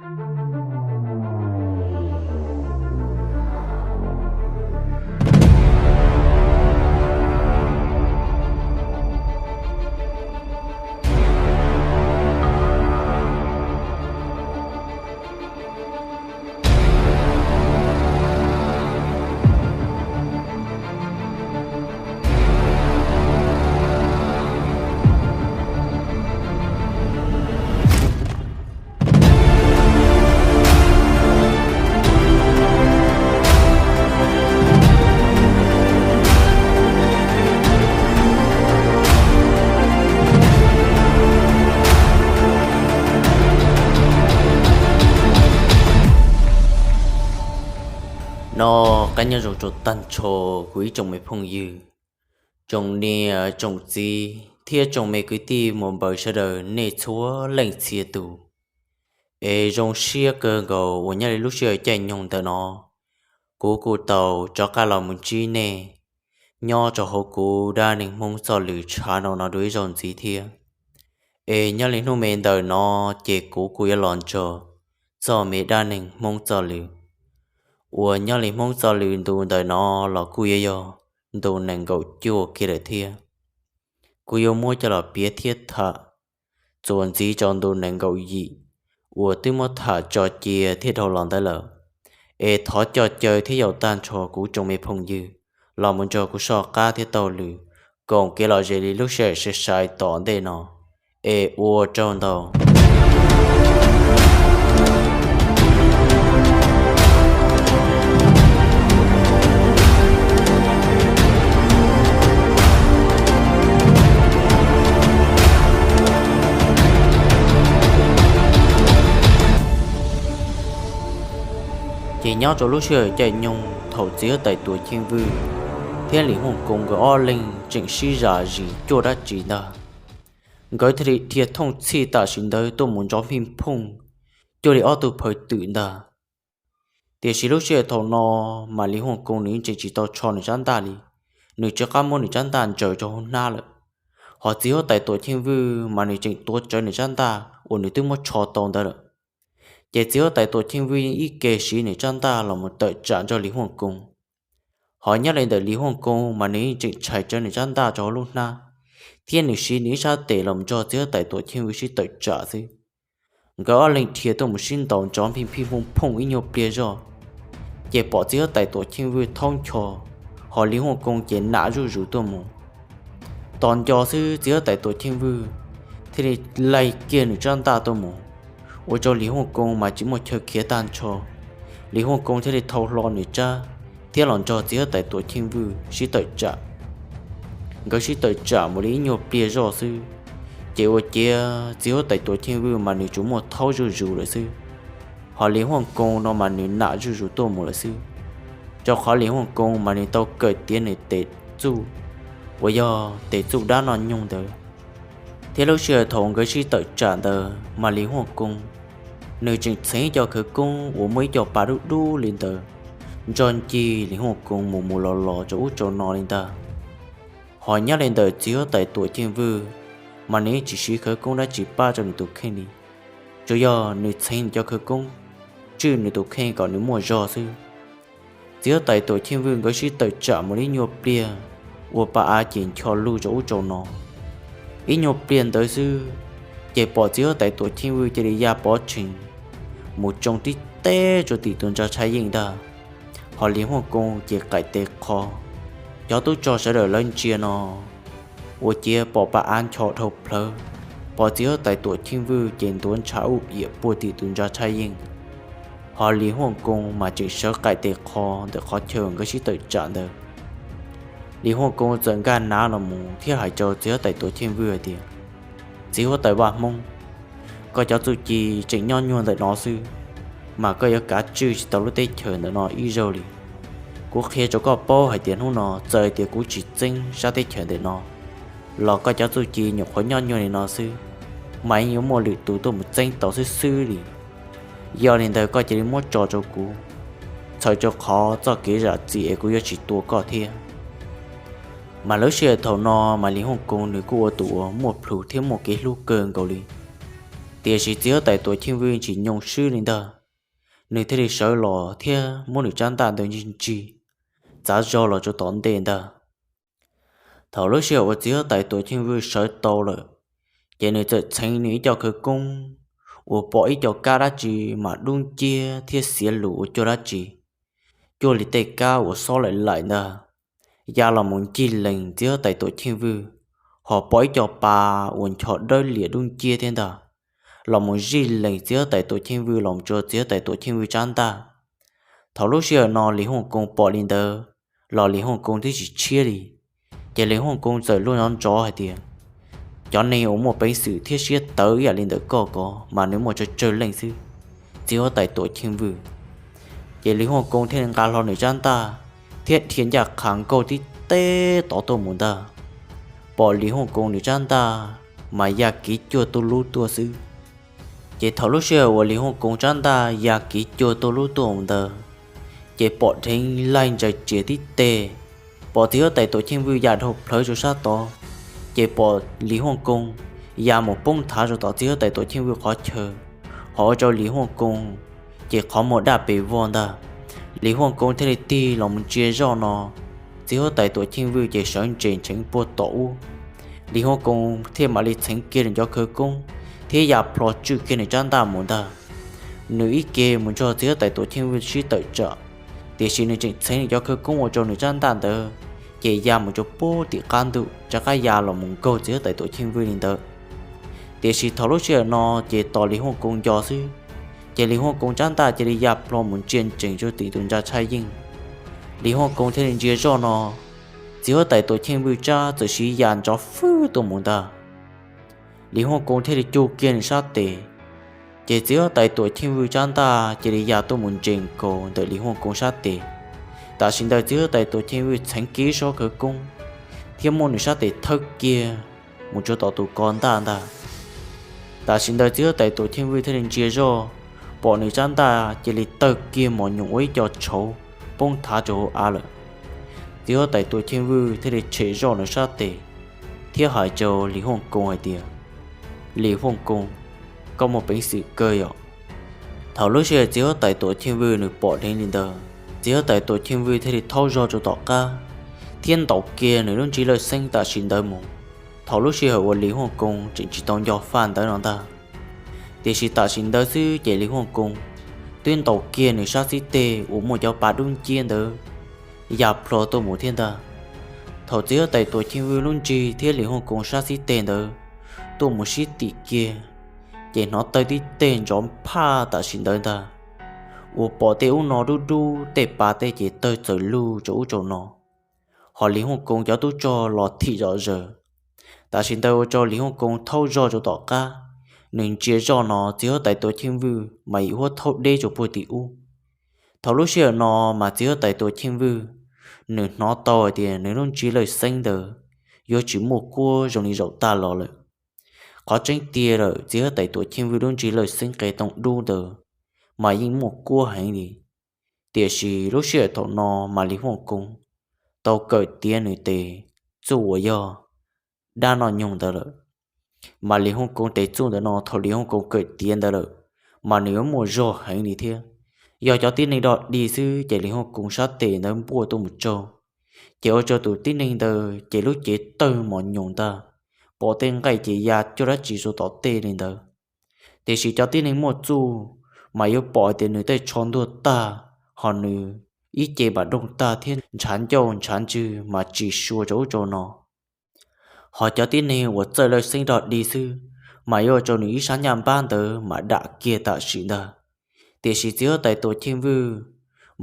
No, qab nyob zoo rau tag nrho kuv ib tsoom me phooj ywg, tsoom niam tsoom txiv thiab tsoom me kwv tij muam npawg sawv daws nej txhua leej txhia tus. Es zoo siab kawg nkaus uas nyob li lub sij hawm caij nyoog ntawm no, kuv kuj tau rov qab los mus ntsib nej nyob rau hauv kuv dab neeg Hmoob txoj lwm tshav no no dua ib zaug ntxiv thiab. Es nyob li hnub me ntawm no, ces kuv kuj yuav los nrog txoj me dab neeg Hmoob txoj lwm uas nyob li Hmoob txoj lwm ntu ntawm no los kuj yuav yog ntu nees nkaum cuaj kiag lawm thiab. Kuv yuav muab coj los piav thiab tham txuas ntxiv rau ntu nees nkaum yim uas twb muab tham tso cia thiab dhau los ntawd lawm. Es thov coj caw thiab yaum tag nrho kuv tsoom me phooj ywg los mus nrog kuv soj qab thiab taug lw koom kev lom zem li lub sij hawm sai sai tom ntej no. Es ua tsaug ntau. Ces nyob rau lub sij hawm caij nyoog thaum txiv huab tais Tuam Cheej Vwj thiab Lis Huaj Koo nkawd ob leeg tseem sib zam zis cuaj dab tsi ntag, nkawd thiaj li dhia thooj txhij tam sim ntawd tuaj mus ntsov phij phooj cuag li ob tug phaw twm ntag. Tiam sis lub sij hawm thaum no mas Lis Huaj Koo nws tseem tsis tau tsho nws tsab ntaj li, nws tsis qab muab nws tsab ntaj ntsaws rau hauv hnab lawm. Hos txiv huab tais Tuam Cheej Vwj mas nws tseem tuav rawv nws tsab ntaj uas nws twb muab tsho tau ntawd lawm. Ces txiv huab tais Tuam Cheej Vwj yeej ib ke siv nws tsab ntaj los mus tawm tsam nrog Lis Huaj Koo. Hos nyob li ntawm Lis Huaj Koo mas nws yeej tseem tshais rawv nws tsab ntaj rau hauv lub hnab, thiab nws siv nws ib sab tes los mus nrog txiv huab tais Tuam Cheej Vwj sib tawm tsam xwb. Nkawd ob leeg dhia tuaj mus sib ntaus ntsov phij phij phooj phooj ib nyuag pliag zoj, ces pom txiv huab tais Tuam Cheej Vwj thaub ncho, hos Lis Huaj Koo ces nam zuj zus tuaj mus. Tos nco xwb txiv huab tais Tuam Cheej Vwj thiaj li laig kiag nws tsab ntaj tuaj mus, ua rau Lis Huaj Koo mas tsis muaj chaw khiav tag nrho. Lis Huaj Koo thiaj li thau hlo nws tsab thiab los nrog txiv huab tais Tuam Cheej Vwj sib tawm tsam. Nkawd sib tawm tsam mus li ib nyuag pliag zoj xwb, ces ua ciav txiv huab tais Tuam Cheej Vwj mas nws tsuas muaj thaub zuj zus lawm xwb, hos Lis Huaj Koo no mas nws nam zuj zus tuaj mus lawm xwb. Rau qhov Lis Huaj Koo mas nws tau kawm tiav nws tes txuj uas yog tes txuj dab noj nyoog ntawd. Thiab lub sij hawm thaum nkawd sib tawm tsam ntawd mas Lis Huaj Koo nws tseem txheev ib co khawv koob uas muaj ib co pa dub dub li ntawd nrog ncig Lis Huaj Koo mus mus los los rau ub rau no li ntag. Hos nyob li ntawm txiv huab tais Tuam Cheej Vwj mas nws yeej tsis siv khawv koob dab tsi pab rau nws tus kheej li, tsuas yog nws txheev nws cov khawv koob tswj nws tus kheej kom nws muaj zog xwb. Txiv huab tais Tuam Cheej Vwj nkawd sib tawm tsam mus li ib nyuag pliag, ua pa av ces ncho lug rau ub rau no. Ib nyuag pliag ntawd xwb, ces pom txiv huab tais Tuam Cheej Vwj cia li ya pov tseg mus tsoo tib teb rau tim tus ntsa tshaj yeej ntag. Hos Lis Huaj Koo ces qaim tes qho. Cov tub rog sawv daws lawv ntsia no, ua ciav pom pa av ncho dhau plawv, pom txiv huab tais Tuam Cheej Vwj ces ntuav ntshav ub iam puag tim tus ntsa tshaj yeej. Hos Lis Huaj Koo mas tseem sawv qaim tes qho ntawm qhov chaw nkawd sib tawm tsam ntawd. Lis Huaj Koo txawm nkag nav los mus thiab hais rau txiv huab tais Tuam Cheej Vwj hais tias, Txiv huab tais Vaj Hmoob, koj cov txuj ci tseem nyob nyuag ntawm no xwb, mas koj yuav kav tswj tsis tau lub teb chaws ntawm no ib zaug li. Kuv qhia rau koj paub hais tias hnub no txawm tias kuv tsis txeeb sab teb chaws ntawm no los koj cov txuj ci nyuam qhuav nyob nyuag li no xwb, mas yeej yuav muaj lwm tus tuaj mus txeeb tau xwb xwb li. Yog li ntawd koj cia li muab tso rau kuv, txhawm rau qhov txoj kev zam txim es kuv yuav tsis tua koj thiab. Mas lub sij hawm thaum no mas Lis Huaj Koo nws kuj ua tus uas muaj plhus thiab muaj kev hlub kawg nkaus li. Tiam sis txiv huab tais Tuam Cheej Vwj tsis nyoo swb li ntag, nws thiaj li sawv los thiab muab nws tsab ntaj ntawd ntsig ntsig txav zog los rau tom ntej ntag. Thaum lub sij hawm uas txiv huab tais Tuam Cheej Vwj sawv tau lawm, ces nws txawm txheev nws ib co khawv koob uas pom ib co kab dab tsi mas dub nciab thiab xiav lus ua cuag dab tsi, cuag li tej kab uas xob laim laim ntag, ya los mus ncig lees txiv huab tais Tuam Cheej Vwj, ho pom ib co pas uas ncho dawb liam dub nciab thiab ntag, los mus zij lees txiv huab tais Tuam Cheej Vwj los mus rau txiv huab tais Tuam Cheej Vwj tsab ntaj. Thaum lub sij hawm no Lis Huaj Koos pom li ntawd los Lis Huaj Koos twb tsis tshiab li. Ces Lis Huaj Koos txawm luag nrov nrov hais tias, cov neeg uas muaj peev xwm thiab siab tawv ib yam li ntawm koj ko mas nws muaj tsawg tsawg leej xwb, txiv huab tais Tuam Cheej Vwj. Ces Lis Huaj Koos thiaj li nqa hlo nws tsab ntaj thiab dhia ncaj qha nkauj tib teb tod tuaj mus ntag. Pom Lis Huaj Koos nws tsab ntaj mas ya kiv cuag tuj lub tuaj xwb. Ces thaum lub sij hawm uas Lis Huaj Koos tsab ntaj ya kiv cuag tuj lub tuaj mus ntawd, ces pom dheev laig ntsaws tsiav tib teg, pom txiv huab tais Tuam Cheej Vwj ya dhau plhawv rau sab tod, ces pom Lis Huaj Koos ya mus poob nthav rau tom txiv huab tais Tuam Cheej Vwj qhov chaw, ho ua rau Lis Huaj Koos ces qhov muag daj pes vog ntag. Lis Huaj Koos thiaj li tig los mus ntsia zoj no, txiv huab tais Tuam Cheej Vwj ces sawv ntsees ntsees puag tom ub. Lis Huaj Koos thiaj mam li txheev kiag nws cov khawv koob thiab ya plho tswj kiag nws tsab ntaj mus ntag. Nws ib ke mus nrog txiv huab tais Tuam Cheej Vwj sib tawm tsam, tiam sis nws tseem txheev nws cov khawv koob ua rau nws tsab ntaj ntawd ces ya mus rau puag tim qab ntuj rov qab ya los mus nkaug txiv huab tais Tuam Cheej Vwj li ntawd. Tiam sis thaum lub sij hawm no ces tos Lis Huaj Koos nco xwb, ces Lis Huaj Koos tsab ntaj cia li ya plho mus ntsia ntsees rau tim tus ntsa tshaj yeej. Lis Huaj Koos thiaj li ntsia zoj no, txiv huab tais Tuam Cheej Vwj tsab txawm siv ya nrov fwb tuaj mus ntag. Lis Huaj Koos thiaj li cug kiag nws sab tes, ces txiv huab tais Tuam Cheej Vwj tsab ntaj cia li ya tuaj mus ntsees nkaus ntawm Lis Huaj Koos sab tes. Tam sim ntawd txiv huab tais Tuam Cheej Vwj txheev kiag ib sob khawv koob thiab muab nws sab tes thawb kiag mus rau tom tus ko ntaj ntag. Tam sim ntawd txiv huab tais Tuam Cheej Vwj thiaj li ntsia zoj, pom nws tsab ntaj cia li tawg kiag mos nyoos ua ib co tshauv poob nthav rau hauv av lawm. Txiv huab tais Tuam Cheej Vwj thiaj li tshem zoj nws sab tes thiab hais rau Lis Huaj Koos hais tias, Lis Huaj Koos, koj muaj peev xwm kawg yom. Thaum lub sij hawm txiv huab tais Tuam Cheej Vwj nws pom dheev li ntawd, txiv huab tais Tuam Cheej Vwj thiaj li thaub zog rau tom qab thiab ntaus kiag nws lub ntsig lawj xeeb tam sim ntawd mus. Thaum lub sij hawm uas Lis Huaj Koos tseem tsis tau nco faj ntawd no ntag, tiam sis tam sim ntawd xwb ces Lis Huaj Koos twb ntaus kiag nws sab xib teg uas muaj cov pa dub nciab ntawd ya plho tuaj mus thiab ntag. Thaum txiv huab tais Tuam Cheej Vwj lub ntsig thiab Lis Huaj Koos sab xib teg ntawd tuaj mus sib tim kiag, ces hnov tawg tib teg nrov phaj tam sim ntawd ntag, uas pom tej ub no dub dub tej pa tej ces tawg txawm lug rau ub rau no, ho Lis Huaj Koos cov tub rog los thim zom zaws. Tam sim ntawd ua rau Lis Huaj Koos thaub zog rau tom qab, nws ntsia zoj no txiv huab tais Tuam Cheej Vwj mas yim huab thaub deb rau puag tim ub. Thaum lub sij hawm no mas txiv huab tais Tuam Cheej Vwj nws hnov tau hais tias nws lub ntsig lawj xeeb ntawd yuav tsis muaj kuab zoo li zaum tag los lawm. Qhov tseeb tiag lawm txiv huab tais Tuam Cheej Vwj lub ntsig lawj xeeb qe tooj dub ntawd mas yeej muaj kuab heev li. Tiam sis lub sij hawm thaum no mas Lis Huaj Koos tau kawm tiav nws tes txuj uas yog dab noj nyoog ntawd lawm. Mas Lis Huaj Koos tes txuj ntawm no thaum Lis Huaj Koos kawm tiav ntawd lawm, mas nws yuav muaj zog heev li thiab. Yog cov tib neeg dog dig xwb ces Lis Huaj Koos sab tes ntawd npuaj tuaj mus tsaug, ces ua rau tus tib neeg ntawd ces lub cev tawg mos nyoos ntag, pom tej nqaij ces ya cuag dab tsi rau tom tej li ntawd. Tiam sis cov tib neeg muaj txuj mas yuav pom hais tias nws tej tsho ntuag tag, ho nws ib ce mam doog tag thiab ntshav ncauj ntshav ntswg mas tsis sua rau ub rau no. Ho cov tib neeg uas txawj lawj xeeb dog dig xwb, mas yuav ua rau nws ib sab nyaj npab ntawd mas dam kiag tam sim ntag. Tiam sis txiv huab tais Tuam Cheej Vwj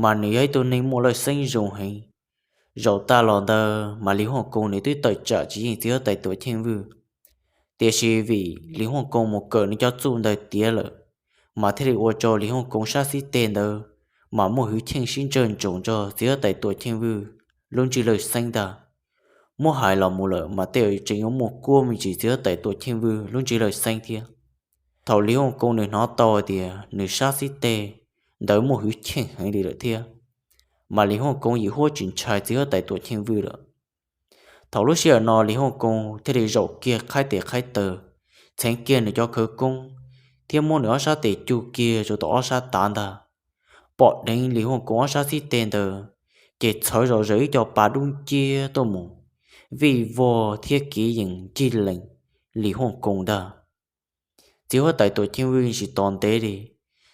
mas nws yog ib tug neeg muaj lawj xeeb zoo heev. Zaum tag los ntawd mas Lis Huaj Koos nws twb tawm tsam tsis yeej txiv huab tais Tuam Cheej Vwj, tiam sis vim Lis Huaj Koos mus kawm nws cov txuj ntawd tiav lawm, mas thiaj li ua rau Lis Huaj Koos sab xib teg ntawd mas muaj hwv cheej sib ntsawj ntsoov nrog txiv huab tais Tuam Cheej Vwj lub ntsig lawj xeeb ntag. Muab hais los mus lawm mas tej tseem yuav muaj kuab me ntsis txiv huab tais Tuam Cheej Vwj lub ntsig lawj xeeb thiab. Thaum Lis Huaj Koos nws hnov tau hais tias nws sab xib teg ntawd muaj hwv cheej heev li lawm thiab, mas Lis Huaj Koos yim huab tsis ntshai txiv huab tais Tuam Cheej Vwj lawm. Thaum lub sij hawm no Lis Huaj Koos thiaj li zaum kiag qhaib tes qhaib taw, txheev kiag nws cov khawv koob thiab muab nws ob sab tes cug kiag rau tom ob sab tav ntag. Pom deev Lis Huaj Koos ob sab xib teg ntawd, ces txhawv zom zaws ib co pas dub nciab tuaj mus, vij vog thiab kiv yees ncig lees Lis Huaj Koos ntag. Txiv huab tais Tuam Ceej Vwj tsis tos ntev li,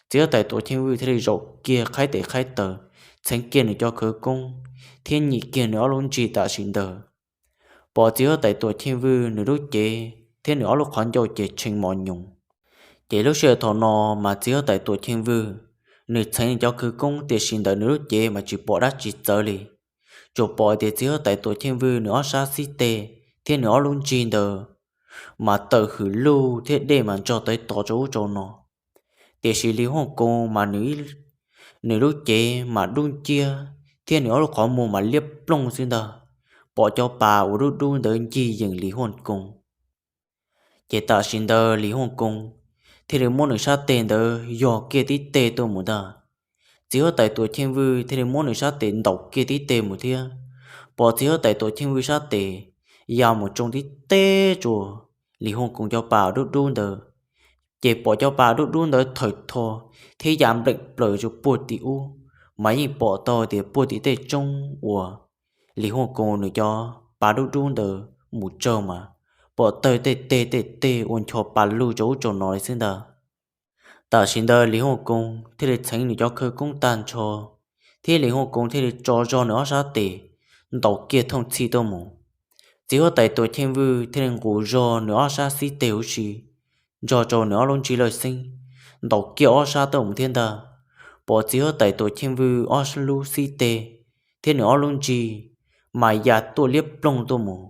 txiv huab tais Tuam Ceej Vwj thiaj li zaum kiag qhaib tes qhaib taw, txheev kiag nws cov khawv koob thiab nyim kiag nws ob lub ntsig tam sim ntawd. Pom txiv huab tais Tuam Ceej Vwj nws lub cev thiab nws ob lub qhov ncauj ces tshee mos nyoos. Ces lub sij hawm thaum no mas txiv huab tais Tuam Ceej Vwj nws txheev nws cov khawv koob tiam sis ntawm nws lub cev mas tsis pom dab tsi txawv li, tsuas pom tias txiv huab tais Tuam Ceej Vwj nws ob sab xib teg thiab nws ob lub ntsig ntawd mas tawm hwm luj thiab dej mas ntsog tawv tos rau ub rau no. Tiam sis Lis Huaj Koos mas nws lub cev mas dub nciab thiab nws ob lub qhov muag mas liab ploog xwb ntag, pom cov pas uas dub dub ntawd ncig yees Lis Huaj Koos. Ces tam sim ntawd Lis Huaj Koos thiaj li muab nws sab tes ntawd yog kiag tib teg tuaj mus ntag. Txiv huab tais Tuam Ceej Vwj thiaj li muab nws sab tes ntaus kiag tib teg mus thiab, pom txiv huab tais Tuam Ceej Vwj sab tes ya mus tsoo tib teg rau Lis Huaj Koos cov pas dub dub ntawd. Ces pom cov pas dub dub ntawd thawm tho thiab ya npleem plaws rau puag tim ub, mas yeej pom tau tias puag tim tej roob uas Lis Huaj Koos nws cov pas dub dub ntawd mus tsawg mas pom tawg tej teg tej teg ua ncho pas lug rau ub rau no li xwb ntag. Tam sim ntawd Lis Huaj Koos thiaj li txheev nws cov khawv koob tag nrho, thiab Lis Huaj Koos thiaj li tso zog nws ob sab tes ntaus kiag thooj txhij tuaj mus. Txiv huab tais Tuam Ceej Vwj thiaj li nqus zog nws ob sab xib teg huv si nrog rau nws ob lub ntsig lawj xeeb ntaus kiag ob sab tuaj mus thiab ntag. Pom txiv huab tais Tuam Ceej Vwj ob lub xib teg thiab nws ob lub ntsig mas ya tuaj liab ploog tuaj mus,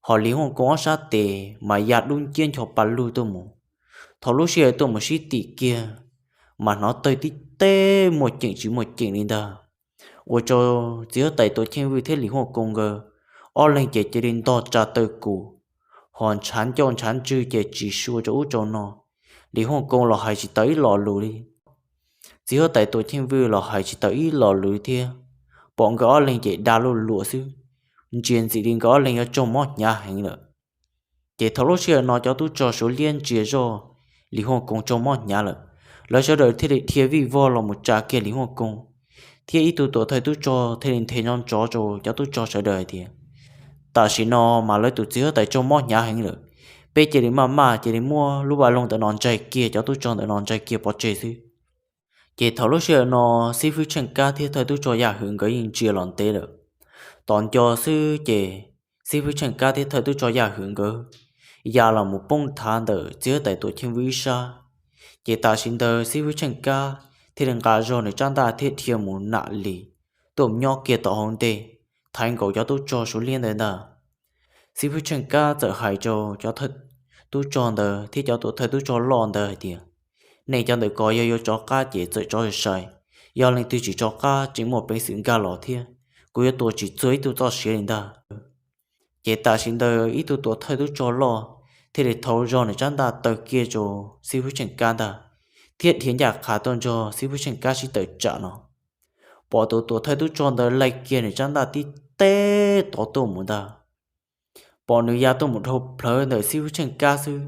hos Lis Huaj Koos ob sab tes mas ya dub nciab ncho pas lug tuaj mus. Thaum lub sij hawm tuaj mus sib tim kiag mas hnov tawg tib teg muaj ceem tsis muaj ceem li ntag, ua rau txiv huab tais Tuam Ceej Vwj thiab Lis Huaj Koos nkawd ob leeg ces cia li ntog tsa taw kum, hos ntshav ncauj ntshav ntswg ces tsis sua rau ub rau no. Lis Huaj Koos los hais tsis tau ib lo lus li, txiv huab tais Tuam Ceej Vwj los hais tsis tau ib lo lus thiab. Pom nkawd ob leeg ces dag luj luam xwb, ntsia ntxim li nkawd ob leeg yuav raug mob hnyav heev lawm. Ces thaum lub sij hawm no cov tub rog Suav liab ntsia zoj Lis Huaj Koos raug mob hnyav lawm, lawv sawv daws thiaj li dhia vij vog los mus tsa kiag Lis Huaj Koos, thiab ib tug tuam thawj tub rog thiaj li nthe nrov nrov rau cov tub rog sawv daws hais tias, tam sim no mas lawv tus txiv huab tais raug mob hnyav heev lawm, peb cia li maj maj cia li muab lub vaj loog ntawm no ntsaig kiag, cov tub rog ntawm no ntsaig kiag pov tseg xwb. Ces thaum lub sij hawm no xib fwb Tsheej Kab thiab thawj tub rog Yaj Hwm nkawd yeej ntsia los ntev lawm. Tos nco xwb ces xib fwb Tsheej Kab thiab thawj tub rog Yaj Hwm nkawd ya los mus poob thav ntawm txiv huab tais Tuam Ceej Vwj ib sab. Ces tam sim ntawd xib fwb Tsheej Kab thiaj li nqa zog nws tsab ntaj thiab dhia mus nam li, tuaj nyob kiag tom hauv ntej, thaiv nkaus cov tub rog Suav liab ntawd ntag. Xib fwb Tsheej Kab txawm hais rau cov thawj tub rog ntawd thiab cov tuam thawj tub rog loj ntawd hais tias, nej cov ntawm ko yog yuav rov qab ces txawm rov sai sai, yog leej twg tsis rov qab tseem muaj peev xwm nkag los thiab, kuv yuav tua tsis txuag ib tug txoj sia li ntag. Ces tam sim ntawd ib tug tuam thawj tub rog loj thiaj li thau zog nws tsab ntaj taw kiag rau xib fwb Tsheej Kab ntag, thiab dhia ncaj qha tuaj nrog xib fwb Tsheej Kab sib tawm tsam no. Pom tus tuam thawj tub rog ntawd laij kiag nws tsab ntaj tib teg tod tuaj mus ntag. Pom nws ya tuaj mus dhau plawv ntawm xib fwb Tsheej Kab xwb,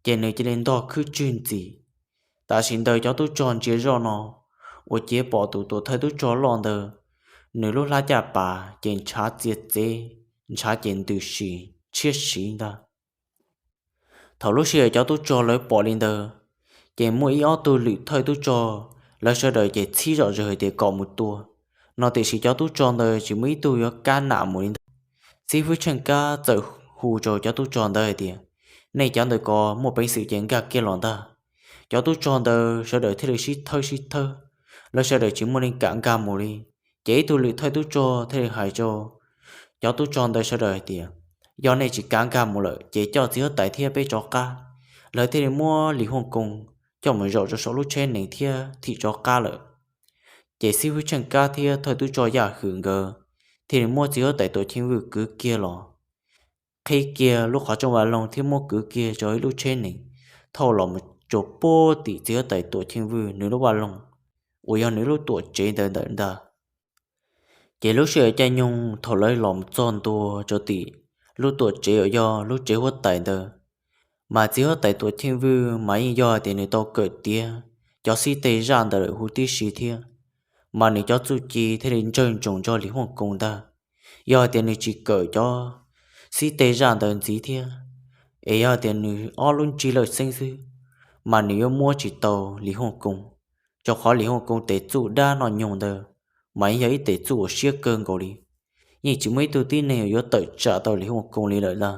ces nws cia li ntog khwb tswg ntxiv. Tam sim ntawd cov tub rog ntsia zoj no, ua ciav pom tus tuam thawj tub rog loj ntawd, nws lub hlab caj pas ces ntshav txiav txev, ntshav ces ntws si, tshiab siv ntag. Thaum lub sij hawm cov tub rog lawv pom li ntawd, ces muaj ib ob tug lwm thawj tub rog, lawv sawv daws ces txhib zom zaws hais tias kom mus tua no, tiam sis cov tub rog ntawd tsis muaj ib tug yuav kam nam mus li ntag. Xib fwb Tsheej Kab txawm hu rau cov tub rog ntawd hais tias, nej cov ntawm ko muaj peev xwm ces nkag kiag los ntag. Cov tub rog ntawd sawv daws thiaj li sib thawb sib thawb, lawv sawv daws tsis muaj leej kam nkag mus li. Ces ib tug lwm thawj tub rog thiaj li hais rau cov tub rog ntawd sawv daws hais tias, yog nej tsis kam nkag mus lawm ces coj txiv huab tais thiab peb rov qab. Lawv thiaj li muab Lis Huaj Koos coj mus zaum rau saum lub tsheb nees thiab thim rov qab lawm. Ces xib fwb Tsheej Kab thiab thawj tub rog Yaj Hwm nkawd thiaj li muab txiv huab tais Tuam Ceej Vwj kwv kiag los, qhib kiag lub qhov rooj vaj loog thiab muab kwv kiag rau ib lub tsheb nees thauj los mus rau puag tim txiv huab tais Tuam Ceej Vwj nws lub vaj loog uas yog nws lub tuam tsev ntawd ntawm ntag. Ces lub sij hawm caij nyoog thaum lawv los mus txog ntua rau tim lub tuam tsev uas yog lub tsev huab tais ntawd, Mas txiv huab tais Tuam Cheej Vwj mas yeej yog hais tias nws tau kawm tiav cov xib teg zaj ntawd lawm huv tib si thiab, mas nws cov txuj ci thiaj li ntsawg ntsoov nrog Lis Huaj Koos ntag. Yog hais tias nws tsis kawm cov xib teg zaj ntawd ntxiv thiab, es yog hais tias nws ob lub ntsig lawj xeeb xwb, mas nws yuav muab tsis tau Lis Huaj Koos, rau qhov Lis Huaj Koos tes txuj dab noj nyoog ntawd mas yeej yog ib tes txuj uas siab kawg nkaus li. Yeej tsis muaj ib tug tib neeg yuav tawm tsam tau Lis Huaj Koos li lawm ntag.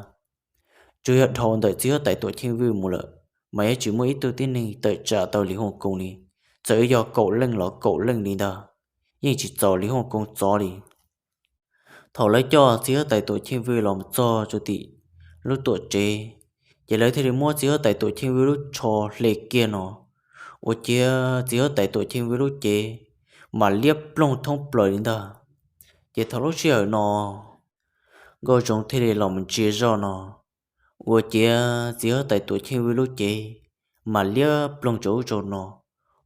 Tsuas yog dhau ntawm txiv huab tais Tuam Cheej Vwj mus lawm, mas yeej tsis muaj ib tug tib neeg tawm tsam tau Lis Huaj Koos li. Txawm yog kaum leej los kaum leej li ntag, yeej tsis txaus Lis Huaj Koos txov li. Thaum lawv coj txiv huab tais Tuam Cheej Vwj los mus txog rau tim lub tuam tsev, ces lawv thiaj li muab txiv huab tais Tuam Cheej Vwj lub tsho hle kiag no, ua ciav txiv huab tais Tuam Cheej Vwj lub cev mas liab ploog thoob plaws li ntag. Ces thaum lub sij hawm no Nkauj Zoo thiaj li los mus ntsia zoj no, ua ciav txiv huab tais Tuam Cheej Vwj lub cev mas liab ploog rau ub rau no,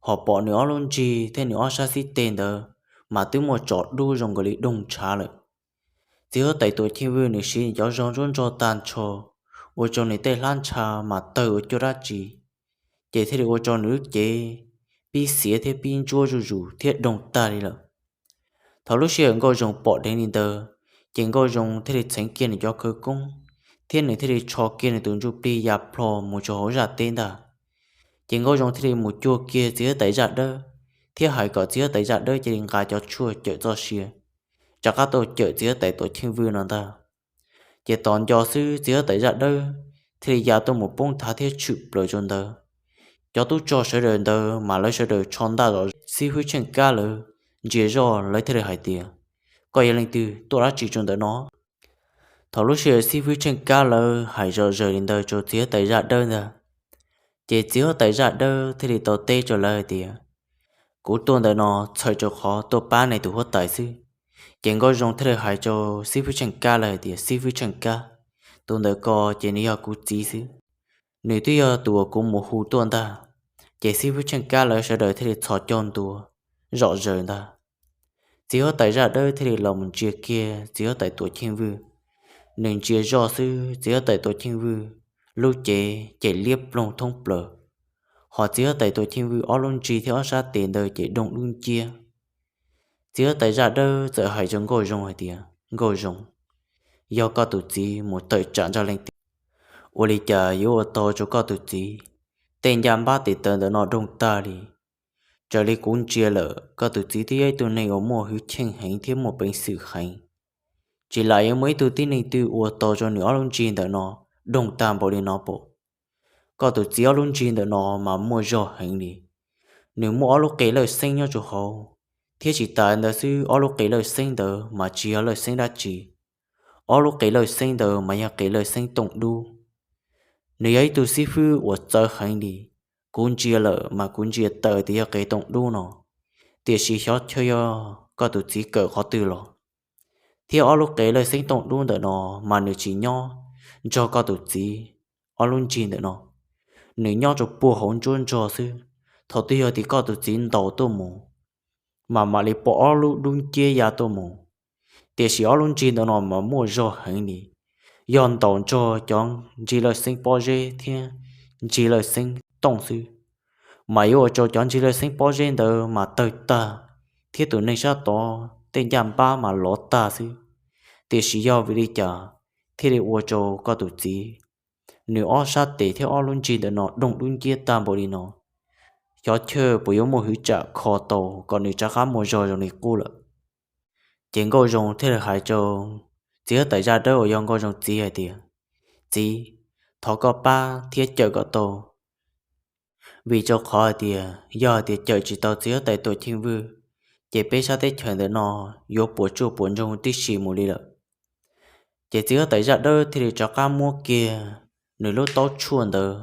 ho pom nws ob lub ntsig thiab nws ob sab xib teg ntawd mas twb muaj tsov dub zoo nkaus li doog ntshav lawm. Txiv huab tais Tuam Cheej Vwj nws siv nws cov zog ntsuab ntsog tag nrho, ua rau nws tej hlab ntsha mas tawg ua cuaj dab tsi, ces thiaj li ua rau nws lub cev pib xiav thiab pib ntsuab zuj zus thiab doog tag li lawm. Thaum lub sij hawm Nkauj Zoo pom dheev li ntawd, ces Nkauj Zoo thiaj li txheev kiag nws cov khawv koob, thiab nws thiaj li tsho kiag nws tus ntsuj plig ya plho mus rau hauv zaj teb ntag. Ces Nkauj Zoo thiaj li mus cuag kiag txiv huab tais Zaj Dawb, thiab hais kom txiv huab tais Zaj Dawb cia li nqa cov tshuaj cawm txoj sia, rov qab tuaj cawm txiv huab tais Tuam Cheej Vwj no ntag. Ces tos nco xwb txiv huab tais Zaj Dawb thiaj li ya tuaj mus poob thav thiab tshwm plaws rau ntawd. Cov tub rog sawv daws ntawd mas lawv sawv daws tsho ntaj zom, xib fwb Tsheej Kab lawv ntsia zoj lawv thiaj li hais tias, koj yog leej twg tuaj dab tsi rau ntawm no? Thaum lub sij hawm xib fwb Tsheej Kab lawv hais zom zaws li ntawd rau txiv huab tais Zaj Dawb ntag, ces txiv huab tais Zaj Dawb thiaj li tau teb rau lawv hais tias, kuv tuaj ntawm no txhawm rau qhov tuaj pab nej tus huab tais xwb. Ces Nkauj Zoo thiaj li hais rau xib fwb Tsheej Kab lawv hais tias, xib fwb Tsheej Kab, tus ntawm ko ces nws yog kuv txiv xwb, nws twb yog tus uas kuv mus hu tuaj ntag. Ces xib fwb Tsheej Kab lawv sawv daws thiaj li txhos caug ntua zom zaws ntag. Txiv huab tais Zaj Dawb thiaj li los mus ntsia kiag txiv huab tais Tuam Cheej Vwj. Nws ntsia zoj xwb txiv huab tais Tuam Cheej Vwj lub cev ces liab ploog thoob plaws, ho txiv huab tais Tuam Cheej Vwj ob lub ntsig thiab ob sab tes ntawd ces doog dub nciab. Txiv huab tais Zaj Dawb txawm hais rau Nkauj Zoo hais tias, Nkauj Zoo, yog koj tus txiv mus tawm tsam nrog leej twg, ua li cas yuav ua tau rau koj tus txiv tej ncaj npab tes taw ntawm no doog tag li? Raws li kuv ntsia lawm koj tus txiv twb yog ib tug neeg uas muaj hwj chim heev thiab muaj peev xwm heev, tsis lam yuav muaj ib tug tib neeg twg ua tau rau nws ob lub ntsig ntawm no doog tag npaum li no pom. Koj tus txiv ob lub ntsig ntawm no mas muaj zog heev li, nws muaj ob lub qe lawj xeeb nyob rau hauv, thiab tsis tas ntawd xwb ob lub qe lawj xeeb ntawd mas tsis yog lawj xeeb dab tsi, ob lub qe lawj xeeb ntawd mas yog qe lawj xeeb tooj dub. Nws yog ib tug xib fwb uas txawv heev li, kuv ntsia lawm mas kuv ntsia tawm tias yog qe tooj dub no, tiam sis xyov chaw yog koj tus txiv kawm qhov twg los, thiab ob lub qe lawj xeeb tooj dub ntawm no mas nws tsis nyob nrog koj tus txiv ob lub ntsig ntawm no, nws nyob rau puag hauv ntsuab nrog xwb. Thaum twg yog tias koj tus txiv ntaus tuaj mus, mas mam li pom ob lub dub nciab ya tuaj mus, tiam sis ob lub ntsig ntawm no mas muaj zog heev li, yog ntaus nrog cov ntsig lawj xeeb pob zeb thiab ntsig lawj xeeb tooj xwb, mas yuav ua rau cov ntsig lawj xeeb pob zeb ntawd mas tawg tag, thiab tus neeg sab tod tej ncaj npab mas lov tag xwb. Tiam sis yog vim li cas thiaj li ua rau koj tus txiv, nws ob sab tes thiab ob lub ntsig ntawm no doog dub nciab tag npaum li no? Xyov chaw puas yuav muaj hwv tsam kho tau kom nws rov qab muaj zog zoo li qub lawm. Ces Nkauj Zoo thiaj li hais rau txiv huab tais Zaj Dawb uas yog Nkauj Zoo txiv hais tias, txiv, thov koj pab thiab cawm kom tau, vim rau qhov hais tias yog hais tias cawm tsis tau txiv huab tais Tuam Cheej Vwj, ces peb sab teb chaws ntawm no yuav puas tsuaj puas ntsoog tib si mus li lawm. Ces txiv huab tais Zaj Dawb thiaj li rov qab muab kiag nws lub taub tshuaj ntawd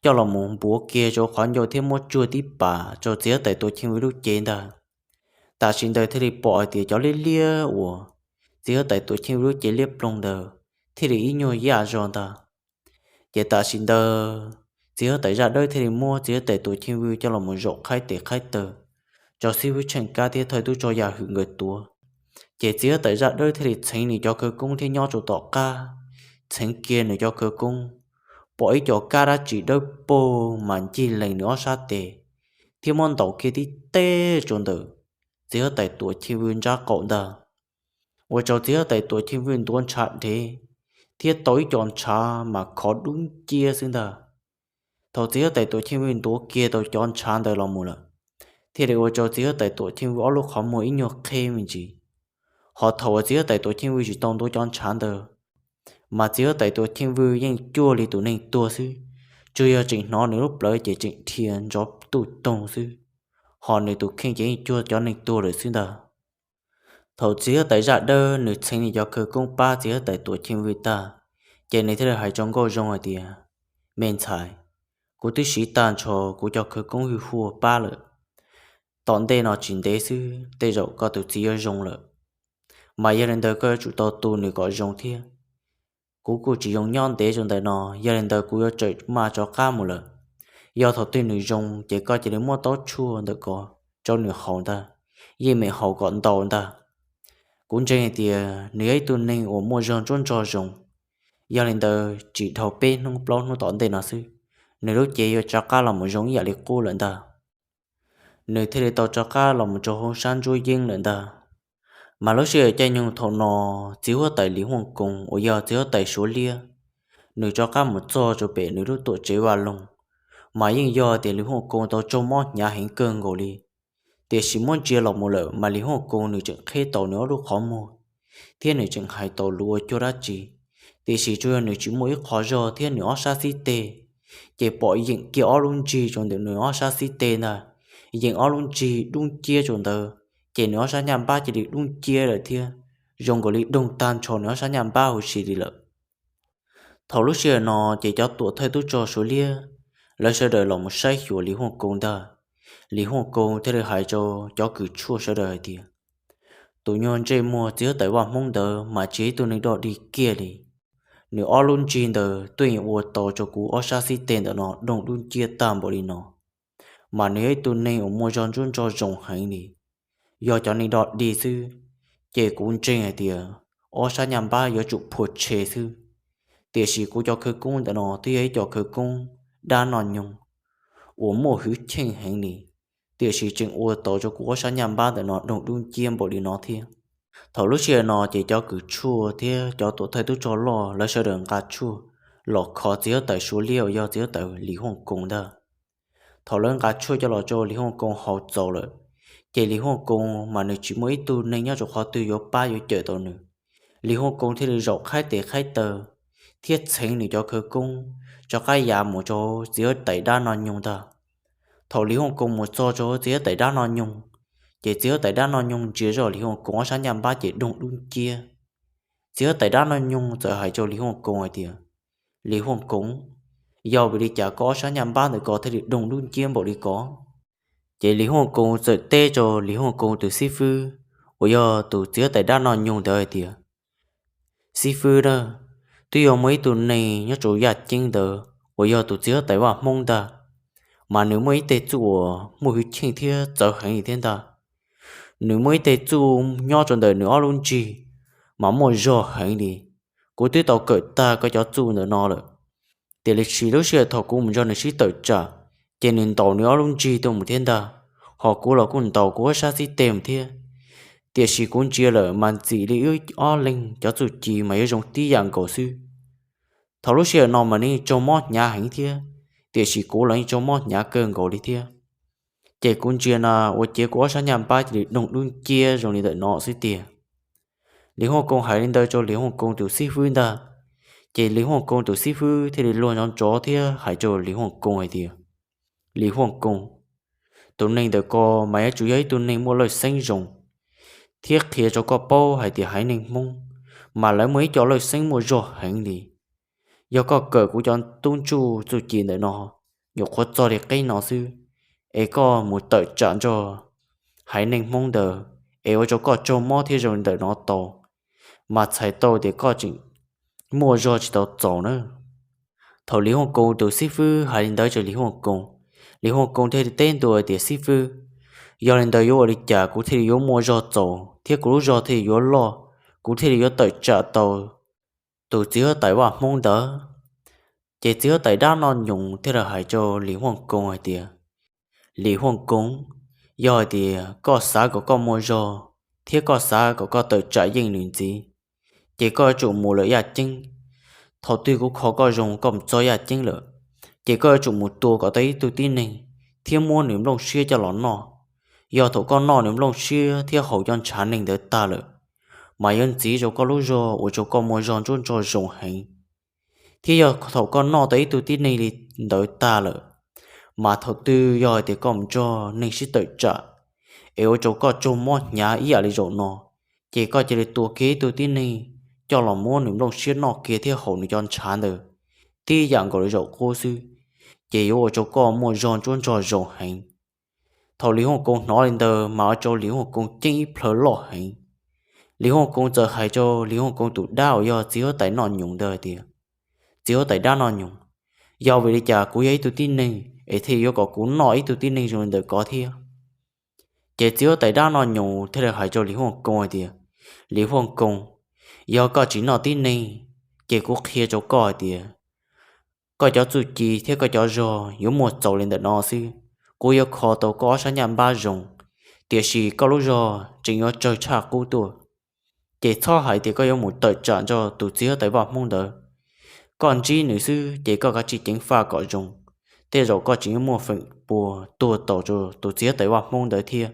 coj los mus npuav kiag rau qhov ncauj thiab muab tsuag tib pas rau txiv huab tais Tuam Cheej Vwj lub cev ntag. Tam sim ntawd thiaj li pom hais tias cov liab liab uas txiv huab tais Tuam Cheej Vwj lub cev liab ploog ntawd thiaj li ib nyuag yaj zog ntag. Ces tam sim ntawd txiv huab tais Zaj Dawb thiaj li muab txiv huab tais Tuam Cheej Vwj coj los mus zaum qhaib tes qhaib taw rau xib fwb Tsheej Kab thiab thawj tub rog Yaj Hwm nkawd tuav. Ces txiv huab tais Zaj Dawb thiaj li txheev nws cov khawv koob thiab nyob rau tom qab txheev kiag nws cov khawv koob pom ib co kab dab tsi dawb paug mas ncig lees nws ob sab tes, thiab muab ntaus kiag tib teg rau ntawm txiv huab tais Tuam Cheej Vwj nrab qaum ntag, ua rau txiv huab tais Tuam Cheej Vwj ntuav ntshav dhev, thiab tau ib co ntshav mas khov dub nciab xwb ntag. Thaum txiv huab tais Tuam Cheej Vwj ntuav kiag tau cov ntshav ntawd los mus lawm, thiaj li ua rau txiv huab tais Tuam Cheej Vwj ob lub qhov muag ib nyuag qheb me ntsis. Ho thaum uas txiv huab tais Tuam Cheej Vwj tsis tau ntuav cov ntshav ntawd, mas txiv huab tais Tuam Cheej Vwj yeej cuag li tus neeg tuag xwb, tsuas yog tseem hnov nws lub plawv ces tseem dhia nrov tuj toog xwb, ho nws tus kheej ces yeej cuag cov neeg tuag lawm xwb ntag. Thaum txiv huab tais Zaj Dawb nws txheev nws cov khawv koob pab txiv huab tais Tuam Cheej Vwj tag, ces nws thiaj li hais rau Nkauj Zoo hais tias, Me ntxhais, kuv twb siv tag nrho kuv cov khawv koob hwj huaj pab lawm, tom ntej no tsis ntev xwb tej zaum koj tus txiv yuav zoo lawm. Mas yog li ntawd koj yuav tsum tau tu nws kom zoo thiab. Kuv kuj tsis zoo nyob ntev rau ntawm no, yog li ntawd kuv yuav tsawm maj rov qab mus lawm. Yog thaum twg nws zoo ces koj cia li muab taub tshuaj ntawm ko rau nws haus ntag, yeej meem haus kom ntau ntag. Kuv ntseeg hais tias nws yog ib tug neeg uas muaj zog ntsuab ntsog zoo, yog li ntawd tsis dhau peb hnub plaub hnub tom ntej no xwb, nws lub cev yuav rov qab los mus zoo ib yam li qub lawm ntag. Nws thiaj li tau rov qab los mus rau hauv sab ntsuab yeeb lawm ntag. Mas lub sij hawm caij nyoog thaum no, txiv huab tais Lis Huaj Koos uas yog txiv huab tais Suav Liab, nws rov qab mus txog rau pem nws lub tuam tsev vaj loog, mas yeej yog tias Lis Huaj Koos tau raug mob hnyav heev kawg nkaus li. Tiam sis muab ntsia los mus lawm mas Lis Huaj Koos nws tseem qheb tau nws ob lub qhov muag, thiab nws tseem hais tau lus ua cuag dab tsi, tiam sis tsuas yog nws tsis muaj ib qho zog thiab nws ob sab xib teg, ces pom yeem kiag ob lub nrig rau ntawm nws ob sab xib teg ntag, yeem ob lub nrig dub nciab rau ntawd, ces nws ob sab nyaj npab cia li dub nciab lawm thiab, zoo nkaus li doog tag nrho nws ob sab nyaj npab huv si li lawm. Thaum lub sij hawm no ces cov tuam thawj tub rog Suav Liab, lawv sawv daws los mus saib xyuas Lis Huaj Koos ntag. Lis Huaj Koos thiaj li hais rau cov kws tshuaj sawv daws hais tias, tus nyuag ntsej muag txiv huab tais Vaj Hmoob ntawd mas tsis yog ib tug neeg dog dig kiag li. Nws ob lub nrig ntawd twb yeej ua tau rau kuv ob sab xib teg ntawm no doog dub nciab tag npaum li no, mas nws yog ib tug neeg uas muaj zog ntsuab ntsog zoo heev li. Yog cov neeg dog dig xwb, ces kuv ntseeg hais tias ob sab nyaj npab yuav tsum phua tshe xwb. Tiam sis kuv cov khawv koob ntawm no twb yog ib co khawv koob dab noj nyoog uas muaj hwj chim heev li, tiam sis tseem ua tau rau kuv ob sab nyaj npab ntawm no doog dub nciab npaum li no thiab. Thaum lub sij hawm no ces cov kws tshuaj thiab cov tuam thawj tub rog loj lawv sawv daws nqa tshuaj los kho txiv huab tais Suav Liab uas yog txiv huab tais Lis Huaj Koos ntag. Thaum lawv nqa tshuaj coj los rau Lis Huaj Koos haus txaus lawm, ces Lis Huaj Koos mas nws tsis muaj ib tug neeg nyob rau qhov twg yuav pab yuav cawm tau nws. Lis Huaj Koos thiaj li zaum qhaib tes qhaib taw thiab txheev nws cov khawv koob rov qab ya mus rau txiv huab tais dab noj nyoog ntag. Thaum Lis Huaj Koos mus txog rau txiv huab tais dab noj nyoog, ces txiv huab tais dab noj nyoog ntsia zoj Lis Huaj Koos ob sab nyaj npab ces doog dub nciab. Txiv huab tais dab noj nyoog txawm hais rau Lis Huaj Koos hais tias, Lis Huaj Koos, yog vim li cas koj ob sab nyaj npab ntawm ko thiaj li doog dub nciab npaum li ko? Ces Lis Huaj Koos txawm teb rau Lis Huaj Koos tus xib fwb uas yog tus txiv huab tais dab noj nyoog ntawd hais tias, Xib fwb na, twb yog muaj ib tug neeg nyob rau yaj ceeb ntawd uas yog tus txiv huab tais Vaj Hmoob ntag, mas nws muaj ib teg txuj uas muaj hwj chim thiab txawv heev li thiab ntag. Nws muaj ib teg txuj nyob rau ntawm nws ob lub nrig, mas muaj zog heev li. Kuv twb tau kawm tag koj cov txuj ntawm no lawm, tiam sis lub sij hawm thaum kuv mus nrog nws sib tawm tsam, ces nws ntaus nws ob lub nrig tuaj mus thiab ntag, ho kuv los kuj ntaus kuv ob sab xib teg mus thiab. Tiam sis kuv ntsia lawm mas ntxim li wb ob leeg cov txuj ci mas yuav zoo tib yam nkaus xwb. Thaum lub sij hawm no mas nws raug mob hnyav heev thiab, tiam sis kuv los yeej raug mob hnyav kawg nkaus li thiab. Ces kuv ntsia na ua ciav kuv ob sab nyaj npab cia li doog dub nciab zoo li ntawm no xwb tiag. Lis Huaj Koos hais li ntawd rau Lis Huaj Koos tus xib fwb ntag, ces Lis Huaj Koos tus xib fwb thiaj li luag nrov nrov thiab hais rau Lis Huaj Koos hais tias, Lis Huaj Koos, tus neeg ntawm ko mas yuav tsum yog ib tug neeg muaj lawj xeeb zoo, thiab qhia rau koj paub hais tias haiv neeg Hmoob mas lawv muaj ib co lawj xeeb muaj zog heev li. Yog koj kawm kuv cov tub ntsuj txuj ci ntawm no, nyuam qhuav txog li qeb no xwb, es koj mus tawm tsam nrog haiv neeg Hmoob ntawd es ua rau koj raug mob thiab zoo ntawm no tau, mas txhais tau tias koj tseem muaj zog tsis tau txaus na. Thaum Lis Huaj Koos tus xib fwb hais li ntawd rau Lis Huaj Koos, Lis Huaj Koos thiaj li teb ntua tias, Xib fwb, yog li ntawd yuav ua li cas kuv thiaj li yuav muaj zog txaus thiab kuv lub zog thiaj li yuav loj, kuv thiaj li yuav tawm tsam tau tus txiv huab tais Vaj Hmoob ntawd? Ces txiv huab tais dab noj nyoos thiaj li hais rau Lis Huaj Koos hais tias, Lis Huaj Koos, yog hais tias koj xav kom koj muaj zog thiab koj xav kom koj tawm tsam yeej nws ntxiv, ces koj yuav tsum mus lawm yaj ceeb. Thaum twg kuv kho koj zoo koj mus txog yaj ceeb lawm, ces koj yuav tsum mus tua kom tau ib tug tib neeg thiab muab nws nplooj siab coj los noj. Yog thaum koj noj nws nplooj siab thiab haus cov ntshav neeg ntawd tag lawm, mas yuav ntxiv rau koj lub zog ua rau koj muaj zog ntsuab ntsog zoo heev. Thiab yog thaum koj noj tau ib tug tib neeg li ntawd tag lawm, mas thaum twg yog hais tias koj mus nrog neeg sib tawm tsam es ua rau koj raug mob hnyav ib yam li zaum no, ces koj cia li tua kiag ib tug tib neeg coj los muab nws nplooj siab noj kiag thiab haus nws cov ntshav ntawd tib yam nkaus li zaum qub xwb, ces yuav ua rau koj muaj zog ntsuab ntsog zoo heev. Thaum Lis Huaj Koos hnov li ntawd mas ua rau Lis Huaj Koos ceeb ib plhaw loj heev. Lis Huaj Koos txawm hais rau Lis Huaj Koos tus dab uas yog txiv huab tais noj nyoos ntawd hais tias, Txiv huab tais dab noj nyoos, yog vim li cas kuv yog ib tug tib neeg es thiaj yuav kom kuv noj ib tug tib neeg zoo li ntawm koj thiab? Ces txiv huab tais dab noj nyoos thiaj li hais rau Lis Huaj Koos hais tias, Lis Huaj Koos, yog koj tsis noj tib neeg, ces kuv qhia rau koj hais tias koj cov txuj ci thiab koj cov zog yuav muaj txaus li ntawm no xwb. Kuv yuav kho tau koj ob sab nyaj npab zoo, tiam sis koj lub zog tseem yuav tsawg tshaj qub tuaj. Ces txhob hais tias koj yuav mus tawm tsam nrog tus txiv huab tais vaj hmoob ntawd. Koj ntsib nws xwb ces koj kav tsij ceev faj kom zoo, tej zaum koj tseem yuav muaj feem pua tuag taus rau tus txiv huab tais vaj hmoob ntawd thiab,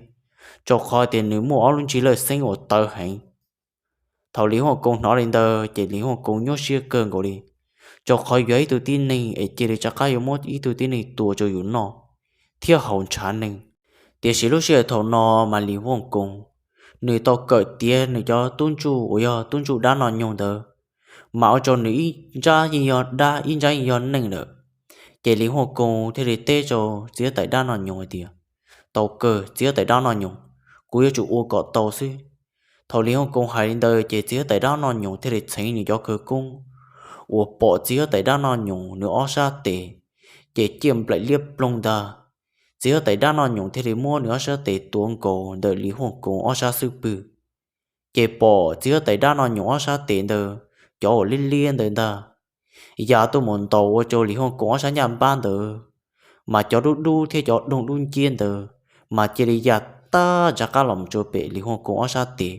rau qhov tias nws muaj ob lub ntsig lawj xeeb uas tawv heev. Thaum Lis Huaj Koos hnov li ntawd ces Lis Huaj Koos nyuaj siab kawg nkaus li, rau qhov yog ib tug tib neeg es cia li rov qab yuav muab ib tug tib neeg tua rau yus noj thiab haus ntshav neeg. Tiam sis lub sij hawm thaum no mas Lis Huaj Koos, nws tau kawm tiav nws cov tub ntsuj uas yog tub ntsuj dab noj nyoog ntawd, mas ua rau nws ib nrab yeej yog dab ib nrab yeej yog neeg lawm. Ces Lis Huaj Koos thiaj li teb rau txiv huab tais dab noj nyoos hais tias, Tau kawg txiv huab tais dab noj nyoos, kuv yuav tsum ua kom tau xwb. Thaum Lis Huaj Koos hais li ntawd ces txiv huab tais dab noj nyoos thiaj li txheev nws cov khawv koob uas pom txiv huab tais dab noj nyoos nws ob sab tes ces ciaj nplaim liab ploog ntag. Txiv huab tais dab noj nyoos thiaj li muab nws ob sab tes tuav nkaus ntawm Lis Huaj Koos ob sab xub pwg. Ces pom txiv huab tais dab noj nyoos ob sab tes ntawd, cov uas liab liab ntawd ntag, ya tuaj mus ntaus ua rau Lis Huaj Koos ob sab nyaj npab ntawd, mas cov dub dub thiab cov doog dub nciab ntawd mas cia li ya tag nrho qab los mus rau pem Lis Huaj Koos ob sab tes,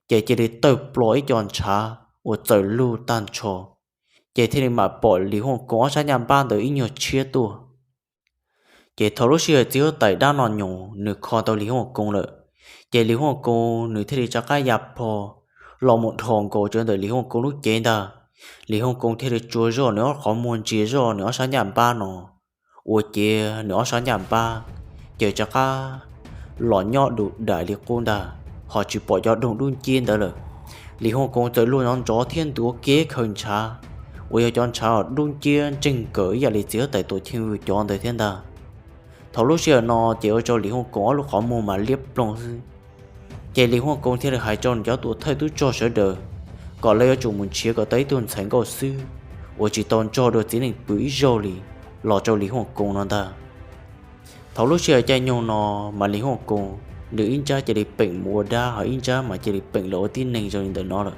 ces cia li tawg plho ib co ntshav uas txawm lug tag nrho, ces thiaj li mam pom Lis Huaj Koos ob sab nyaj npab ntawd ib nyuag tshiab tuaj. Ces thaum lub sij hawm txiv huab tais dab noj nyoos nws kho tau Lis Huaj Koos lawm, ces Lis Huaj Koos nws thiaj li rov qab ya plho los mus dhos nkaus rau ntawm Lis Huaj Koos lub cev ntag. Lis Huaj Koos thiaj li tsuas zoj nws ob qhov muag ntsia zoj nws ob sab nyaj npab no, ua ciav nws ob sab nyaj npab ces rov qab los nyob du dais li qub ntag, ho tsis pom cov doog dub nciab ntawd lawm. Lis Huaj Koos txawm luag nrov nrov thiab ntuav kiag khaws ntshav, uas yog cov ntshav uas dub nciab ntseeg kawg ib yam li txiv huab tais Tuam Cheej Vwm cov ntawd thiab ntag. Thaum lub sij hawm no ces ua rau Lis Huaj Koos ob lub qhov muag mas liab ploog xwb. Ces Lis Huaj Koos thiaj li hais rau nws cov tuam thawj tub rog sawv daws kom lawv yuav tsum mus nrhiav kom tau ib tug ntxhais nkauj xwb uas tsis tau nrog dua txiv neej pw ib zaug li los rau Lis Huaj Koos no ntag. Thaum lub sij hawm caij nyoog no mas Lis Huaj Koos nws ib nrab cia li peem mus ua dab, ho ib nrab mas cia li peem los ua tib neeg zoo li ntawm no lawm.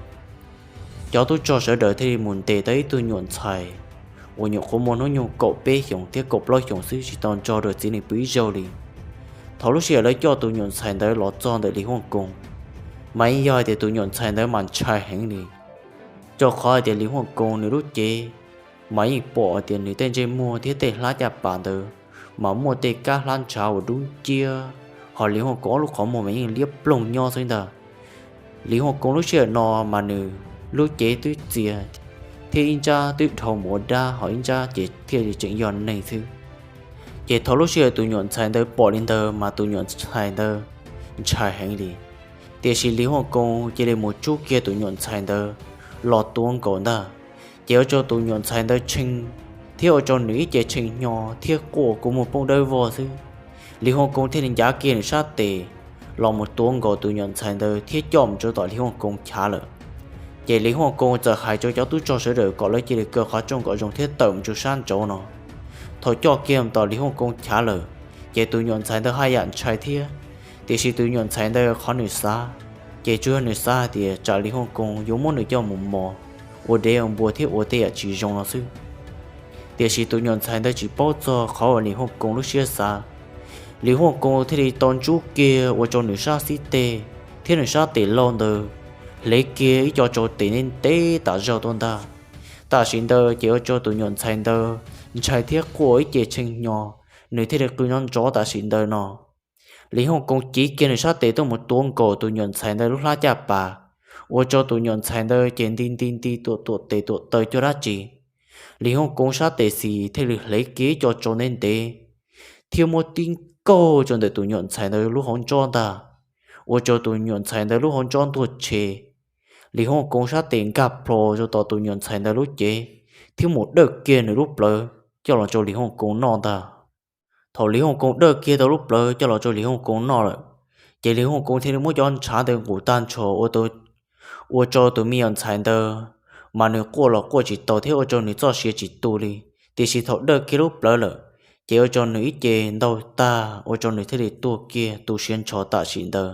Cov tub rog sawv daws thiaj li mus ntes tau ib tug nyuam ntxhais uas nyuam qhuav muaj hnub nyoog kaum peb xyoos thiab kaum plaub xyoos xwb, tsis tau nrog dua txiv neej pw ib zaug li. Thaum lub sij hawm lawv coj tus nyuam ntxhais ntawd los txog ntawm Lis Huaj Koos, mas yeej yog hais tias tus nyuam ntxhais ntawd mas ntshai heev li, rau qhov hais tias Lis Huaj Koos nws lub cev mas yeej pom hais tias nws tej ntsej muag thiab tej hlab caj pas ntawd mas muaj tej kab hlab ntshav uas dub nciab, ho Lis Huaj Koos ob lub qhov muag mas yeej liab ploog nyob xwb ntag. Lis Huaj Koos lub sij hawm no mas nws lub cev twb txias thiab ib nrab twb dhau mus ua dab, ho ib nrab ces thiaj li tseem yog neeg xwb. Ces thaum lub sij hawm tus nyuam ntxhais ntawd pom li ntawd mas tus nyuam ntxhais ntawd ntshai heev li. Tiam sis Lis Huaj Koos cia li mus tsub kiag tus nyuam ntxhais ntawd los tuav nkaus ntag, ces ua rau tus nyuam ntxhais ntawd tshee, thiab ua rau nws ib ce tshee hnyo thiab quaj kua muag poob dawb vog xwb. Lis Huaj Koos thiaj li ncav kiag nws sab tes los mus tuav nkaus tus nyuam ntxhais ntawd thiab coj mus rau tom Lis Huaj Koos chav lawm. Ces Lis Huaj Koos txawm hais rau cov tub rog sawv daws kom lawv cia li kaw qhov rooj kom zoo thiab tawm mus rau sab nraud no. Thaum coj kiag mus tom Lis Huaj Koos chav lawm, ces tus nyuam ntxhais ntawd haj yam ntshai thiab, tiam sis tus nyuam ntxhais ntawd qhov nws xav, ces tsuas yog nws xav hais tias tsam Lis Huaj Koos yuav muab nws coj mus mos ua dev ua npua thiab ua tej yam tsis zoo no xwb. Tiam sis tus nyuam ntxhais ntawd tsis paub txog qhov uas Lis Huaj Koos lub siab xav. Lis Huaj Koos thiaj li tau ntsub kiag ua rau nws sab xib teg thiab nws sab tes laug ntawd hlev kiag ib co tsau tes ntev ntev tas zog tuaj ntag. Tam sim ntawd ces ua rau tus nyuam ntxhais ntawd ntshai thiab quaj ib ce tshee hnyo, nws thiaj li qw nrov nrov tam sim ntawd no. Lis Huaj Koos civ kiag nws sab tes tuaj mus tuav nkaus tus nyuam ntxhais ntawd lub hlab caj pas, ua rau tus nyuam ntxhais ntawd ces nti nti nti tuam tuam tes tuam taw cuag dab tsi. Lis Huaj Koos sab tes xis thiaj li hlev kiag ib co tsau ntev ntev thiab muab tib nkaug rau ntawm tus nyuam ntxhais ntawd lub hauv ntsob ntag, ua rau tus nyuam ntxhais ntawd lub hauv ntsob ntuag tshe. Lis Huaj Koos sab tes nkag plho rau tom tus nyuam ntxhais ntawd lub cev thiab mus dawj kiag nws lub plawv coj los rau Lis Huaj Koos noj ntag. Thaum Lis Huaj Koos dawj kiag tau lub plawv coj los rau Lis Huaj Koos noj lawm, ces Lis Huaj Koos thiaj li muab cov ntshav ntawd nqus tag nrho ua rau tus me nyuam ntxhais ntawd mas nws quaj los quaj tsis tau thiab ua rau nws txoj sia tsis tu li. Tiam sis thaum dawj kiag lub plawv lawm, ces ua rau nws ib ce ntaug tag ua rau nws thiaj li tuag kiag tu siav nrho tam sim ntawd.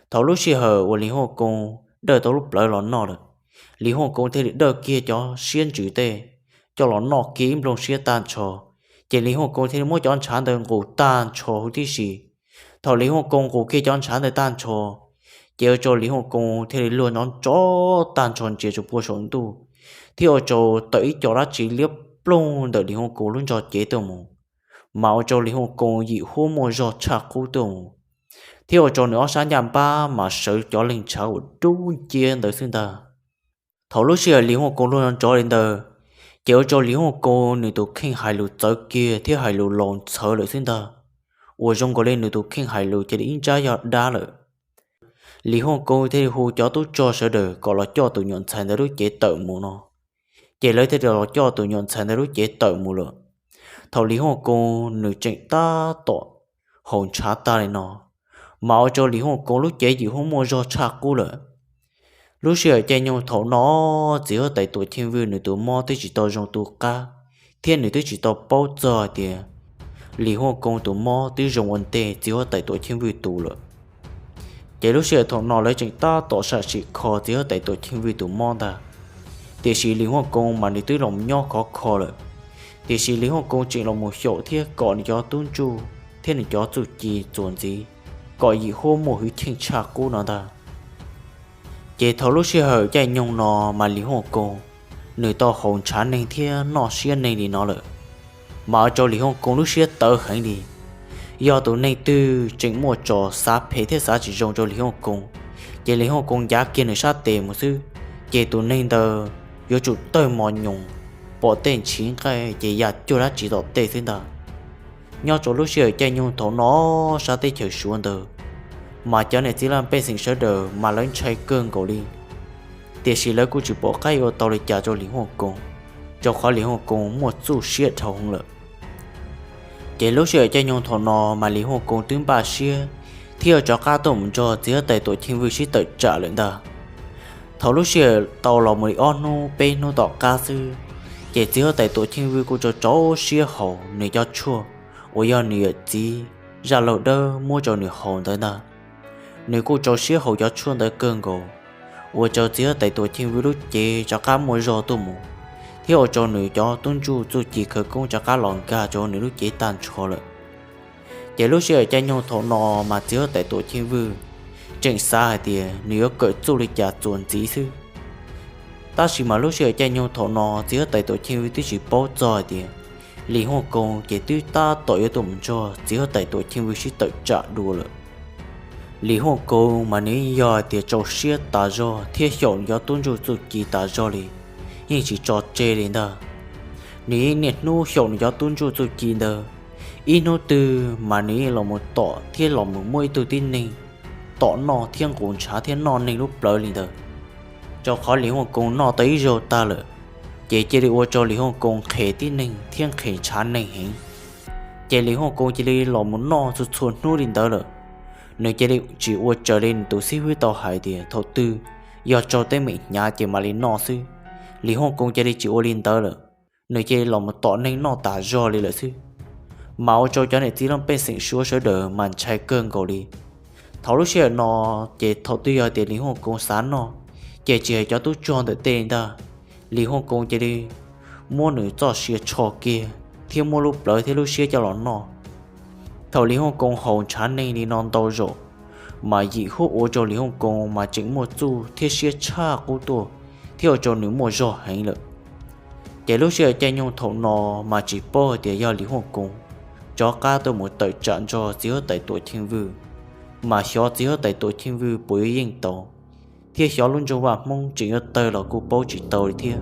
Thaum lub sij hawm uas Lis Huaj Koos dawj tau lub plawv los noj lawm, Lis Huaj Koos thiaj li dawj kiag cov siab ntsws tej coj los noj kiag ib nplooj siab tag nrho. Ces Lis Huaj Koos thiaj li muab cov ntshav ntawd nqus tag nrho huv tib si. Thaum Lis Huaj Koos nqus kiag cov ntshav ntawd tag nrho, ces ua rau Lis Huaj Koos thiaj li luag nrov nrov tag nrho ntsia rau puag saum ntuj, thiab ua rau tawm ib co dab tsi liab ploog ntawm Lis Huaj Koos lub ntsej cev tuaj mus, mas ua rau Lis Huaj Koos yim huab muaj zog tshaj qub tuaj mus, thiab ua rau nws ob sab ncaj npab mas sawv cov leeg ntshav uas dub nciab ntawd xwb ntag. Thaum lub sij hawm Lis Huaj Koos luag nrov nrov li ntawd, ces ua rau Lis Huaj Koos nws tus kheej hais lus txawv kiag thiab hais lus laus ntxhawv lawm xwb ntag, uas zoo nkaus li nws tus kheej hais lus cia li ib nrab yog dab lawm. Lis Huaj Koos thiaj li hu cov tub rog sawv daws kom los coj tus nyuam ntxhais ntawd lub cev tawm mus no. Ces lawv thiaj li los coj tus nyuam ntxhais ntawd lub cev tawm mus lawm. Thaum Lis Huaj Koos nws tseem tab tom haus ntshav tag li no, mas ua rau Lis Huaj Koos lub cev yim huab muaj zog tshaj qub lawm. Lub sij hawm caij nyoog thaum no, txiv huab tais Tuam Cheej Vwj nws tus mob twb tsis tau zoo tu qab, thiab nws twb tsis tau paub txog hais tias Lis Huaj Koos tus mob twb zoo ua ntej txiv huab tais Tuam Cheej Vwj tus lawm. Ces lub sij hawm thaum no lawv tseem tab tom sam sim kho txiv huab tais Tuam Cheej Vwj tus mob ntag. Tiam sis Lis Huaj Koos mas nws twb los nyob khov kho lawm. Tiam sis Lis Huaj Koos tseem los mus xyaum thiab kom nws cov tub ntsuj thiab nws cov txuj ci txuas ntxiv, kom yim huab muaj hwj chim tshaj qub no ntag. Ces thaum lub sij hawm caij nyoog no mas Lis Huaj Koos nws tau haus ntshav neeg thiab noj siab neeg li no lawm, mas ua rau Lis Huaj Koos lub siab tawv heev li. Yog tus neeg twg tseem muaj tso xav phem thiab xav tsis zoo rau Lis Huaj Koos, ces Lis Huaj Koos ncav kiag nws sab tes mus xwb, ces tus neeg ntawd yuav tsum tawg mos nyoos, pom tej ntshiv nqaij ces ya cuag dab tsi tom tej xwb ntag. Nyob rau lub sij hawm caij nyoog thaum no, sab teb chaws Suav ntawd mas cov niam txiv laj mej pej xeem sawv daws mas lawv ntshai kawg nkaus li. Tiam sis lawv kuj tsis pom qab ua tau li cas rau Lis Huaj Koos, rau qhov Lis Huaj Koos muaj txuj siab dhau heev lawm. Ces lub sij hawm caij nyoog thaum no mas Lis Huaj Koos twb npaj siab thiab rov qab tuaj mus nrog txiv huab tais Tuam Cheej Vwj sib tawm tsam lawm ntag. Thaum lub sij hawm tau los mus li ob hnub peb hnub tom qab xwb, ces txiv huab tais Tuam Cheej Vwj kuj rau rau siab haus nws cov tshuaj uas yog nws yawm txiv Zaj Laug Dawb muab rau nws haus ntawd ntag. Nws kuj rau siab haus cov tshuaj ntawd kawg nkaus, ua rau txiv huab tais Tuam Cheej Vwj lub cev rov qab muaj zog tuaj mus, thiab ua rau nws cov tub ntsuj txuj ci khawv koob rov qab los nkag rau nws lub cev tag nrho lawm. Ces lub sij hawm caij nyoog thaum no mas txiv huab tais Tuam Cheej Vwj tseem xav hais tias nws yuav kawm txuj li cas txuas ntxiv xwb. Tab sis mas lub sij hawm caij nyoog thaum no txiv huab tais Tuam Cheej Vwj twb tsis paub txog hais tias Lis Huaj Koos ces twb tab tom yuav tuaj mus nrog txiv huab tais Tuam Cheej Vwj sib tawm tsam dua lawm. Lis Huaj Koos mas nws yeej yog hais tias rau siab tas zog thiab xyaum nws cov tub ntsuj txuj ci tas zog li, yeej tsis tso tseg li ntag. Nws yeej niaj hnub xyaum nws cov tub ntsuj txuj ci ntawd, ib hnub twg mas nws yeej los mus tom thiab los mus muab ib tug tib neeg tom noj thiab nqus ntshav thiab noj neeg lub plawv li ntawd. Rau qhov Lis Huaj Koos noj tau ib zaug tag lawm, ces cia li ua rau Lis Huaj Koos nqhes tib neeg thiab nqhes ntshav neeg heev. Ces Lis Huaj Koos cia li los mus noj txhua txhua hnub li ntawd lawm. Nws cia li tsis ua raws li nws tus xib hwb tau hais tias thaum twg yog raug teeb meem hnyav ces mam li noj xwb. Lis Huaj Koos cia li tsis ua li ntawd lawm, nws cia li los mus tom neeg noj tas zog li lawm xwb. Mas ua rau cov niam txiv laj mej pej xeem Suav sawv daws mas ntshai kawg nkaus li. Thaum lub sij hawm no, ces thaum twg yog tias Lis Huaj Koos xav noj, ces tsis hais cov tub rog ntawm tej li ntag, Lis Huaj Koos cia li muab nws txoj sia tsho kiag thiab muab lub plawv thiab lub siab coj los noj. Thaum Lis Hooj Koos haus ntshav neeg li no ntau zaus, mas yim huab ua rau Lis Hooj Koos mas tseem muaj txuj thiab siab tshaj qub tuaj, thiab ua rau nws muaj zog heev lawm. Ces lub sij hawm caij nyoog thaum no mas tsis paub hais tias yog Lis Hooj Koos rov qab tuaj mus tawm tsam nrog txiv huab tais Tuam Cheej Vwj, mas xyov txiv huab tais Tuam Cheej Vwj puas yuav yeej tau, thiab xyov lub nroog Vaj Hmoob tseem yuav tawg los kuj paub tsis tau li thiab.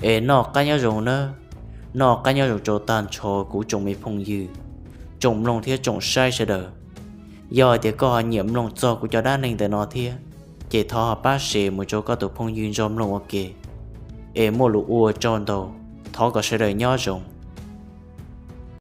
Es noj qab nyob zoo nawb, noj qab nyob zoo rau tag nrho kuv tsoom me phooj ywg, tsoom mloog thiab tsoom saib sawv daws. Yog hais tias koj ho nyiam mloog txog kuv cov dab neeg ntawm no thiab, ces thov ho pab share mus rau koj tus phooj ywg nrog mloog ua ke. Es muaj lus ua tsaug ntau, thov kom sawv daws nyob zoo.